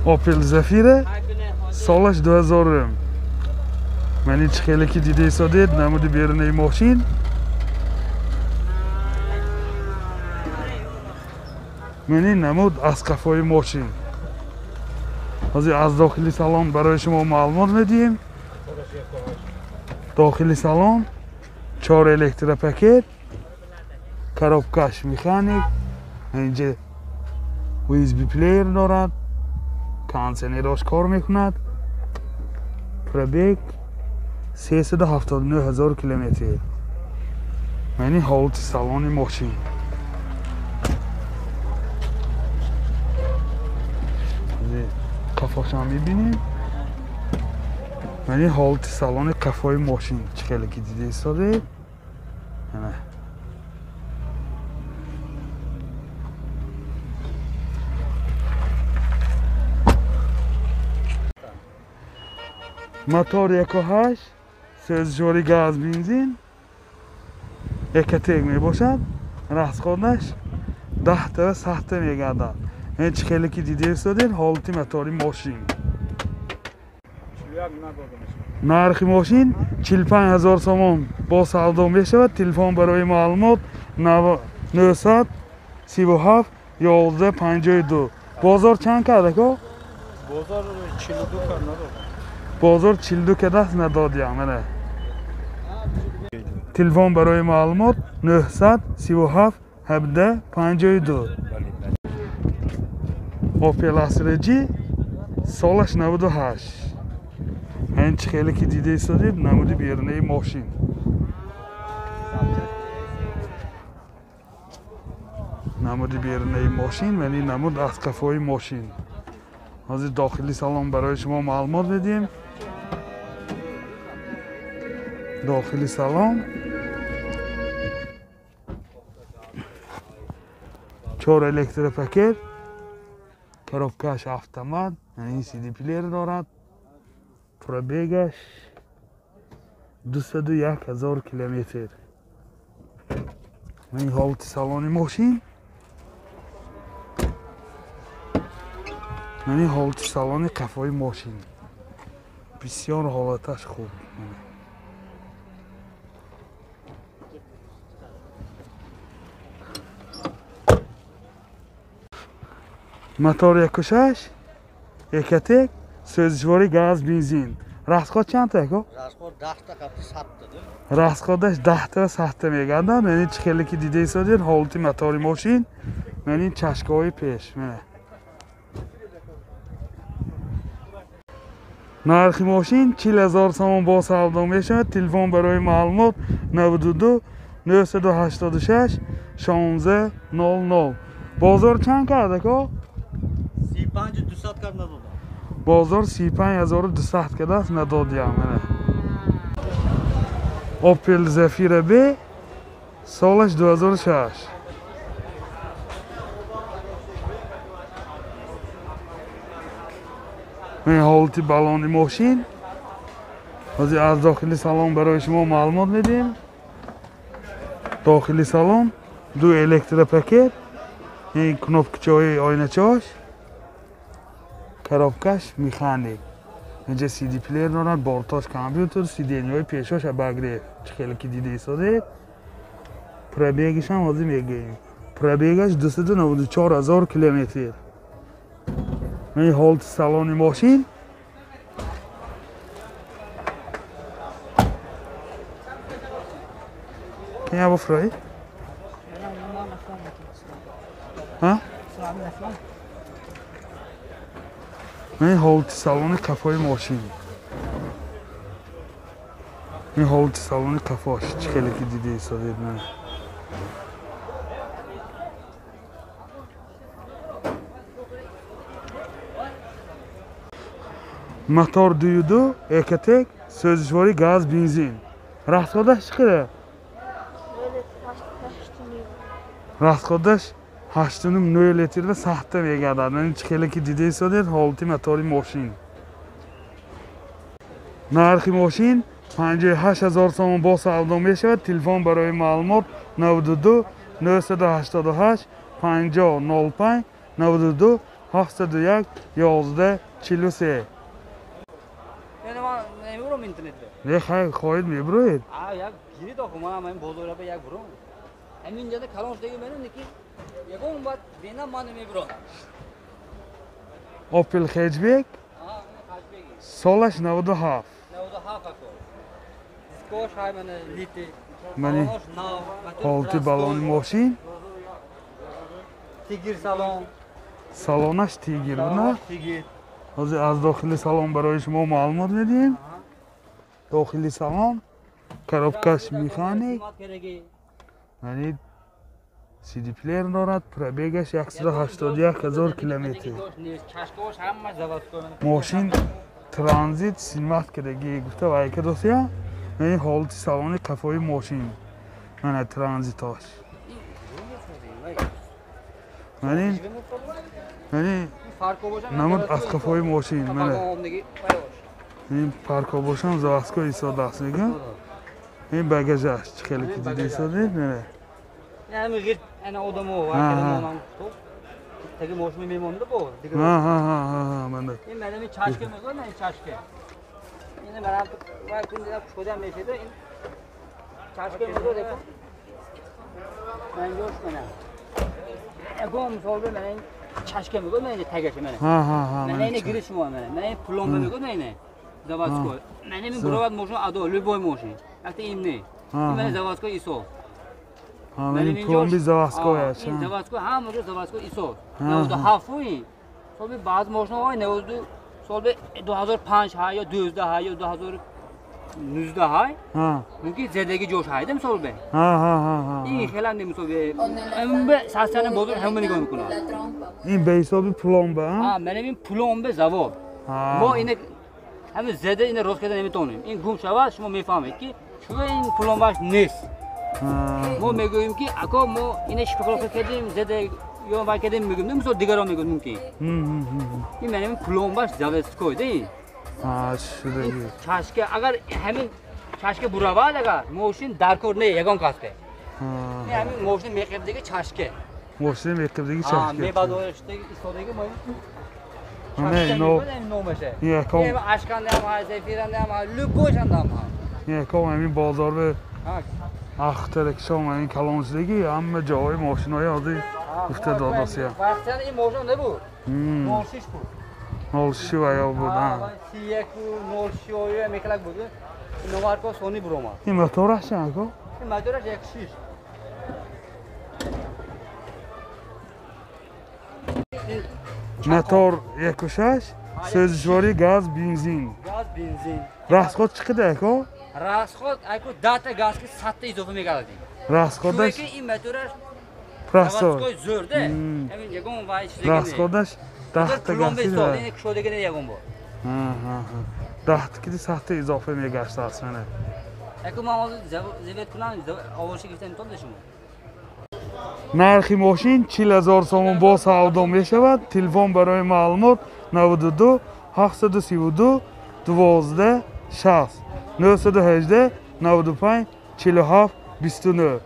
Opel Zafira солаш 2000. Мани чӣ хеле ки дида истодед, намуди берунаи мошин. Мани намуд аз қафои мошин. Ҳозир аз дохили салон барои шумо маълумот медиҳем. Дохили салон 4 электропакет, коробкаш механик, инҷа USB плеер дорад, кондиционераш кор мекунад. Пробег 379 000 километр. Мани ҳолати салони мошин. Қафошам мебинем. Мани ҳолати салони қафои мошин чӣ хеле ки дида истодед. Мотор 1.8 сӯзишвори газ бензин Ecotec мебошад. Расходаш 10 та 100 та мегардад. Чӣ хеле ки дида истодед, ҳолати мотори мошин. Нархи мошин 45 000 сомон бо савдо мешавад. Телефон барои маълумот 937 11 52. Бозор чанд кард ако? Бозор 42 кард надод. Бозор 42 кадаст надодям. Мана. Телефон барои маълумот 937 17 52. Opel Astra G солаш 98. Ин чӣ хеле ки дида истодед, намуди берунаи мошин. Намуди берунаи мошин ва ин намуд аз қафои мошин. Ҳозир дохили салон барои шумо маълумот медиҳем. Дохили салон 4 электропакет, коробкаш автомат, ин CD плеер дорад. Пробегаш 201 000 километр. Ин ҳолати салони мошин. Ин ҳолати салони қафои мошин. Бисёр ҳолаташ хуб. Мотор 1.6 Ecotec сӯзишвори газ бензин. Расход чанд та ако? Расход 10 та қабли 100 та. Расходаш 10 та 100 та мегардад. Мани чӣ хеле ки дида истодед, ҳолати мотори мошин. Мани чашкаҳои пеш. Нархи мошин 40 000 сомон бо савдо мешавад. Телефон барои маълумот 92 986 16 00. Бозор чанд кард ако? 35 200 кард надодам. Бозор 35 200 кадаст надодям. Opel Zafira B солаш 2006. Ин ҳолати балони мошин. Ҳозир аз дохили салон барои шумо маълумот медиҳем. Дохили салон 2 электропакет, ин кнопкачаҳои оиначаҳош, коробкаш механик. Инҷа CD плеер дорад, бортош компютер, сиденьяҳои пешош обогрев. Чӣ хеле ки дида истодед. Пробегишам ҳозир мегӯем. Пробегаш 294 000 километр. Ин ҳолати салони мошин. Kan jag vara fri? Ҳа? Ин ҳолати салони қафои мошин. Ин ҳолати салони қафош чӣ хеле ки дида истодед. Мотор 2.2 Ecotec сӯзишвори газ бензин. Расходаш чӣ қадар? Расходаш 8.9 литр ва 100 та мегардад. Ин чӣ хеле ки дида истодед, ҳолати мотори мошин. Нархи мошин 58 000 сомон бо савдо мешавад. Телефон барои маълумот 92 988 50 05 92 701 11 43. Яъне ман намебурам интернетда. Не, хай хоҳед мебуроед? А, як гирид охо, ман ҳам бозорга як бурам. Ҳамин ҷода калон шудаги менам, лекин ягон баъд бенам ман намебурам. Opel Hatchback. Солаш 97. 97 ако. Дискош ҳай мана лити. Мани ҳолати балони мошин. Тигр салон. Салонаш тигр, на? Тигр. Ҳозир аз дохили салон барои шумо маълумот медиҳем. Дохили салон коробкаш механик. Яъне CD плеер дорад, пробегаш 181 ҳазор километр. Мошин транзит синмат кардагӣ гуфта вайка досия. Яъне ҳолати салони қафои мошин. Мана транзитош. Яъне намуд аз қафои мошин. Мана ин парко бошам заводской истодааст мегӯям. Ин багажаш чӣ хеле ки дида истодед, мана. Яъне ғир ана одамо вай таги мошин мемонда бо. Ха, мана. Ин мана чашка мегӯяд, ин чашка. Ин мана вай кун дида кушода мешавад, ин чашка мегӯяд. Ман ёш мана. Ягон мисол мана ин чашка мегӯяд, мана тагаш мана. Ха. Мана ин гириш мо мана. Мана ин пломба мегӯяд, мана ин. Заводской. Мана ин буровад мошин адо, любой мошин. Якта ин не. Ин мана заводской ИСО. Ин пломби заводской аст. Ин заводской, ҳама ҷо заводской ИСО. 97 ин. Соли баъз мошинҳо 92, соли 2005 ҳай ё 12 ҳай ё 2019 ҳай. Мумкин зиндагӣ ҷош ҳайда мисол бе. Ха. Ин хеле не мисол бе. Ин бе састани бозор ҳама нигоҳ мекунад. Ин ба ҳисоби пломба, ҳа? Мана ин пломба завод. Мо ин ҳама зада ин рост карда наметавонем. Ин гум шавад, шумо мефаҳмед ки чун ин пломбаш нест. Мо мегӯем ки ако мо ина шпаклёвка кардем, зада ё вай кардем мегӯем, мисол дигарон мегӯяд мумкин. Ин мана ин пломбаш заводской да ин. Шудаги. Чашка агар ҳамин чашка буравад агар мошин даркор не ягон касбе. Ин ҳамин мошин меқибдиги чашка. Мошин меқибдиги чашка. Мебадоштаги истодаги мо Не, но яком ашкандам ҳай, зефирандам ҳай, любойшандам ҳай. Яком ҳамин бозор бе ахтаракшом ҳамин калон шудаги ҳама ҷоҳои мошинҳои ҳозир гуфта додосия. Вақтан ин мошин набуд. 06 буд. 06 ваё буд, ҳа. 31 06 оё мехлак буд. Иномарко Сони буромад. Ин мотораш чанд ко? Ин мотораш 16. Мотор 1.6, сӯзишворӣ газ, бензин. Газ, бензин. Расход чӣ қадар ако? Расход ако дата газ ки 100 та изофа мегардад. Расходаш ки ин мотораш расход зӯр де. Ҳамин ягон вай чизе. Расходаш 10 та газ. Ин кушодаги не ягон бор. Ҳа. 10 ки 100 та изофа мегаштааст мана. Ако ман ҳозир завет кунам, овозши гирифта метавонед шумо? Нархи мошин 40 000 сомон бо савдо мешавад. Телефон барои маълумот 92 732 12 60 918 95 47 29.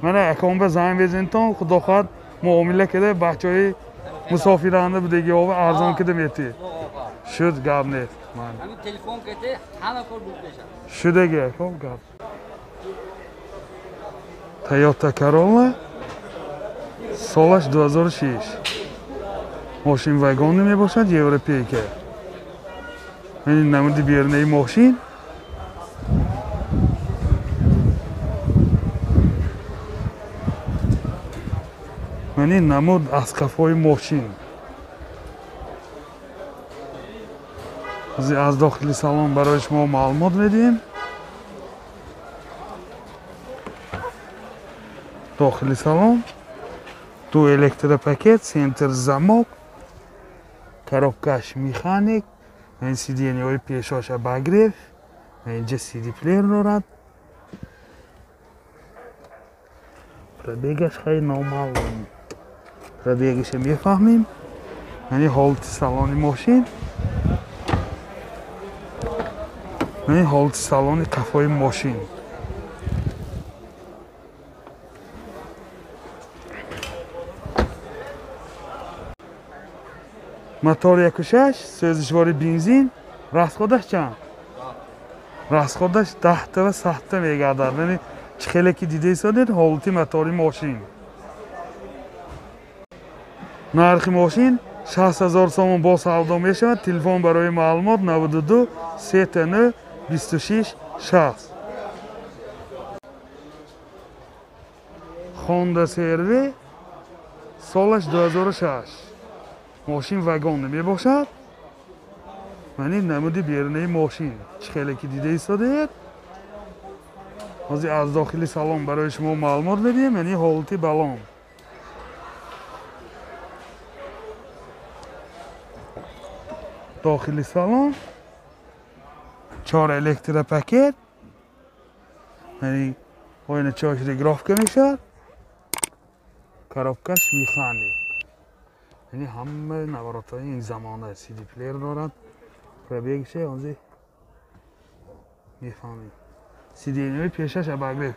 Мана аком ба занг безентон, худо хоҳад муомила карда бачаҳои мусофиранда будагӣ ова арзон карда метиҳед. Шуд гап нест. Ҳамин телефон карда ҳама кор буд мешавад. Шудаги аком гап. Toyota Corolla солаш 2006. Мошин вагонӣ мебошад, европейка. Ин намуди берунаи мошин. Ин намуд аз қафои мошин. Аз дохили салон барои шумо маълумот медиҳем. Дохили салон ду электропакет, центр замок, коробкаш механик, ин сиденьяҳои пешош обогрев, инҷа CD плеер дорад. Пробегаш хеле номаълум. Пробегаша мефаҳмем. Яъне ҳолати салони мошин. Яъне ҳолати салони қафои мошин. Мотор 1.6, сӯзишвори бензин, расходаш чанд? Расходаш 10 ва 7 мегардад. Яъне чӣ хеле ки дида истодед ҳолати мотори мошин. Нархи мошин 60 000 сомон бо савдо мешавад. Телефон барои маълумот 92 39 26 60. Honda CR-V солаш 2006. Мошин вагон мебошад. Мани намуди берунаи мошин чӣ хеле ки дида истодед. Ҳозир аз дохили салон барои шумо маълумот медиҳем, яъне ҳолати балон. Дохили салон 4 электропакет, яъне оиначаҳош регулировка мешавад, коробкаш механик, яъне ҳама наворотҳои ин замона CD плеер дорад. Пробегше ҳозир мефаҳмем. Сиденьяи пешаш обогрев.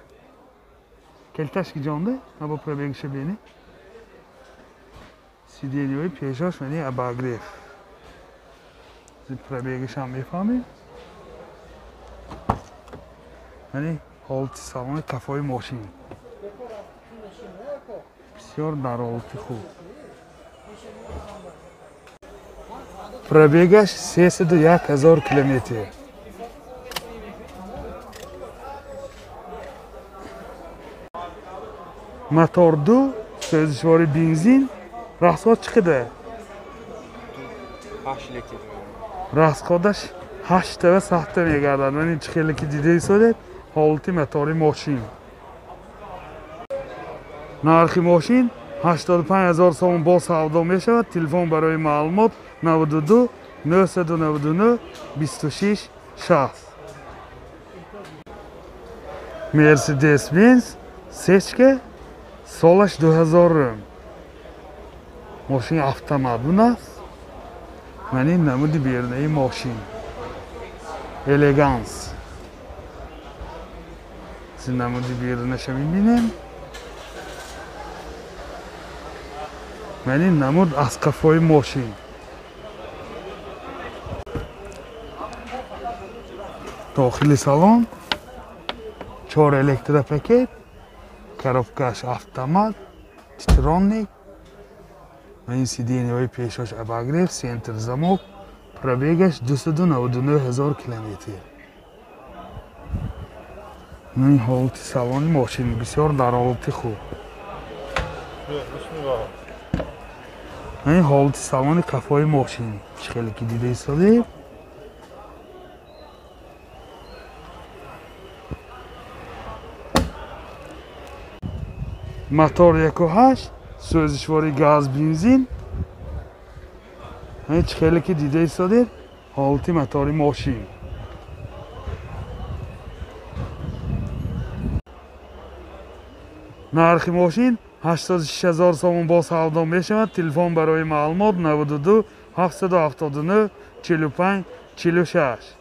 Келташ ки ҷонда, або пробегше бини. Сиденьяи пешаш яъне обогрев. Пробегшам мефаҳмем. Яъне ҳолати салони қафои мошин бисёр дар ҳолати хуб. Пробегаш 301 000 километр. Мотор 2, сӯзишвори бензин, расход чӣ қадар? 8 литр. Расходаш 8 ва 7 мегардад. Мани чӣ хеле ки дида истодед ҳолати мотори мошин. Нархи мошин 85 000 сомон бо савдо мешавад. Телефон барои маълумот 92 999 26 60. Mercedes-Benz сечка солаш 2000. Мошин автомат бунаст. Мани намуди берунаи мошин. Элеганс. Намуди берунаша мебинем. Мани намуд аз қафои мошин. Дохили салон 4 электропакет, коробкаш автомат, титроник, ин сиденьяҳои пешош обогрев, центр замок, пробегаш 299 000 километр. Ин ҳолати салони мошин бисёр дар ҳолати хуб. Ин ҳолати салони қафои мошин чӣ хеле ки дида истодед. Мотор 1.8, сӯзишвори газ бензин. Чӣ хеле ки дида истодед ҳолати мотори мошин. Нархи мошин 86 000 сомон бо савдо мешавад. Телефон барои маълумот 92 779 45 46.